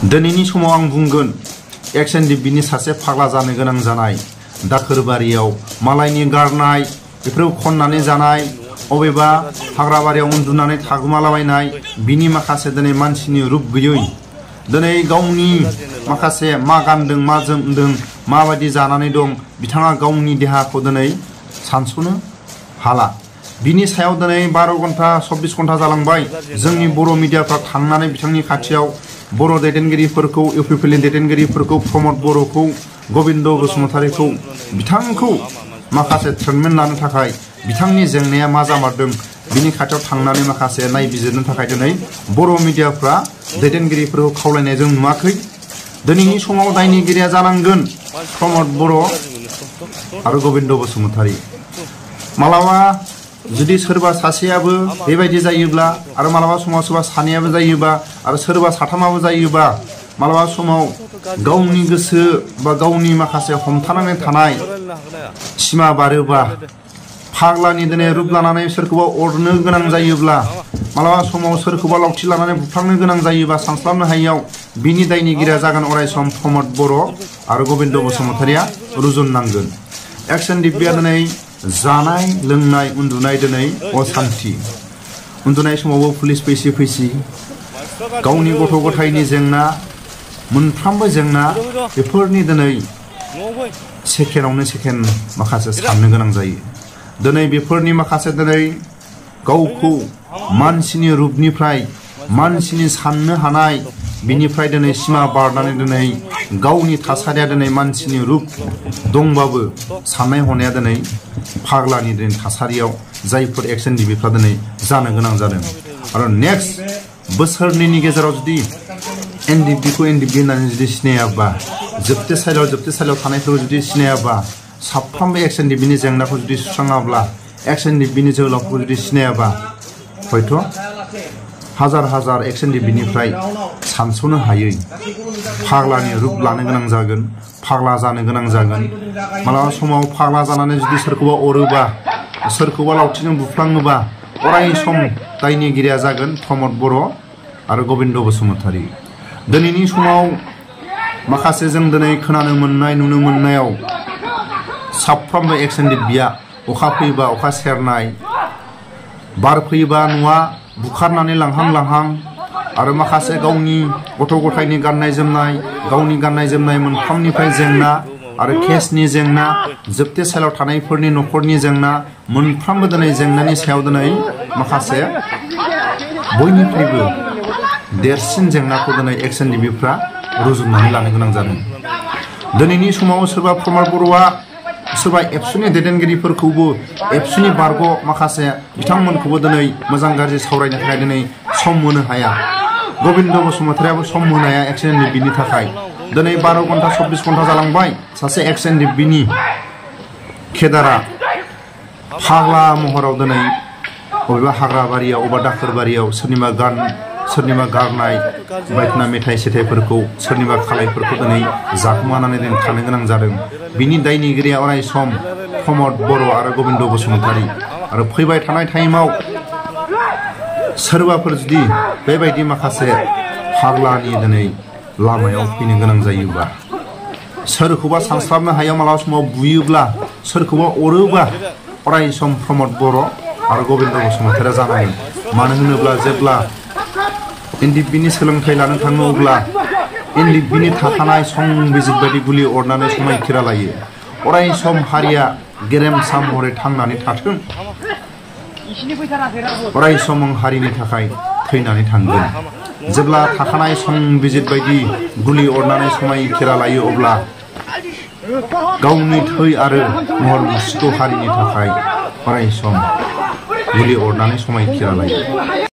दिनैनि समाव आं बुंगोन XNDP-नि सासे फाग्ला जानो गोनां जानाय दाखोरबारियाव मालायनि गारनाय बेफोरखौ खननानै जानाय अबेबा हाग्राबारियाव उन्दुनानै थागुमालाबायनाय बिनि माखासे दिनै मानसिनि रुप गैयै दिनै गावनि माखासे मा गानदों मा जोमदों माबायदि जानानै दं बिथाङा गावनि देहाखौ दिनै सानस'नो हाला बिनि सायाव दिनै 12 घन्टा 24 घन्टा जालांबाय जोंनि बर' मिडियाफ्रा थांनानै बिथांनि खाथियाव बर' दैदेनगिरिफोरखौ इउपिपिएलनि दैदेनगिरिफोरखौ प्रमद बर'खौ गबिन्द बसुमतारीखौ बिथांखौ माखासे ट्रिटमेन्ट लानो थाखाय बिथांनि जेंनाया मा जामारदों बिनि खाथियाव थांनानै माखासे नायबिजिरनो थाखाय दिनै बर' मिडियाफ्रा दैदेनगिरिफोरखौ खावलायनाय जों नुवाखै दिनैनि समाव दायनिगिरिया जानांगोन प्रमद बर' आरो गबिन्द बसुमतारी मालाबा जुदि सोरबा सासेयाबो बेबायदि जायोब्ला आरो मालाबा समाव सोरबा सानैयाबो जायोबा आरो सोरबा साथामाबो जायोबा मालाबा समाव गावनि गोसो बा गावनि माखासे हमथानानै थानाय सिमा बारोबा फाग्लानि दिनै रुप लानानै सोरखौबा अरनो गोनां जायोब्ला मालाबा समाव सोरखौबा लावथि लानानै बुथारनो गोनां जायोबा सानस्लाबनो हायैयाव बिनि दायनिगिरिया जागोन अरायसम प्रमद बर' आरो गबिन्द बसुमतारीया रुजुननांगोन XNDP-आ दिनै जानाय लोंनाय उन्दुनाय दिनै असान्ति उन्दुनाय समावबो पुलिस फैसि गावनि गथ' गथायनि जेंना मोनफ्रोमबो जेंना बेफोरनि दिनै सेकेन्डआवनो सेकेन्ड माखासे साननो गोनां जायो दिनै बेफोरनि माखासे दिनै गावखौ मानसिनि रुपनिफ्राय मानसिनि साननो हानाय बिनिफ्राय दिनै सिमा बारनानै दिनै गावनि थासारिया दिनै मानसिनि रुप दंबाबो साननाय हनाया दिनै फाग्लानि दिनै थासारियाव जायफोर XNDP-फ्रा दिनै जानो गोनां जादों आरो नेक्स्ट बोसोरनैनि गेजेराव जुदि NDP-खौ NDP होननानै जुदि सिनायाबा जोबथे साइडआव थानायफोरखौ जुदि सिनायाबा साफ्रोमबो XNDP-नि जेंनाखौ जुदि सुस्राङाब्ला XNDP-नि जोहोलावफोरखौ जुदि सिनायाबा हयथ' हाजार XNDP-निफ्राय सानस'नो हायै फाग्लानि रुप लानो गोनां जागोन फाग्ला जानो गोनां जागोन मालाबा समाव फाग्ला जानानै जुदि सोरखौबा अरोबा सोरखौबा लावथिजों बुफ्लाङोबा अराय सम दायनिगिरिया जागोन प्रमद बर' आरो गबिन्द बसुमतारी दिनैनि समाव माखासे जों दिनै खोनानो मोननाय नुनो मोननायाव साफ्रोमबो XNDP-आ अखा फैयोबा अखा सेरनाय बार फैयोबा न'आ बुखारनानै लांहां आरो माखासे गावनि गथ' गथायनि गाननाय जोमनाय मोनफ्रोमनिफ्राय जेंना आरो केसनि जेंना जोबथे साइडआव थानायफोरनि न'खरनि जेंना मोनफ्रोमबो दिनै जेंनानि सायाव दिनै माखासे बयनिफ्रायबो देरसिन जेंनाखौ दिनै XNDP-फ्रा रुजुननानै लानो गोनां जादों दिनैनि समाव सोरबा प्रमद बर'आ सोरबा एबसुनि दैदेनगिरिफोरखौबो एबसुनि बारग' माखासे बिथांमोनखौबो दिनै मोजां गाज्रि सावरायनो थाखाय दिनै सम होनो हाया गबिन्द बसुमतारीयाबो सम होनो हाया XNDP-नि थाखाय दिनै 12 घन्टा 24 घन्टा जालांबाय सासे XNDP-नि केदारा फाग्ला महराव दिनै बबेबा हाग्राबारियाव अबेबा दाखोरबारियाव सोरनिबा गारनाय बायदिना मेथाइ सेथाइफोरखौ सोरनिबा खालायफोरखौ दिनै जाखुमानानै दिनै थानो गोनां जादों बिनि दायनिगिरिया अराय सम प्रमद बर' आरो गबिन्द बसुमतारी आरो फैबाय थानाय टाइमाव सोरबाफोर जुदि बेबायदि माखासे फाग्लानि दिनै लामायाव फैनो गोनां जायोबा सोरखौबा सानस्लाबनो हायाव मालाबा समाव बुयोब्ला सोरखौबा अरोबा अराय सम प्रमद बर' आरो गबिन्द बसुमतारीया जानांगोन मानो होनोब्ला जेब्ला NDP-नि सोलोंथाइ लानो थाङो अब्ला NDP-नि थाखानाय संबिजित बायदि गुलि अरनानै समायखिरा लायो अराय सम हारिया गेरेमसा महरै थांनानै थाथों अराय सम हारिनि थाखाय थैनानै थांगोन जेब्ला थाखानाय संबिजित बायदि गुलि अरनानै समायखिरा लायो अब्ला गावनि थै आरो महर मुस्रिखौ हारिनि थाखाय अराय सम गुलि अरनानै समायखिरा लायो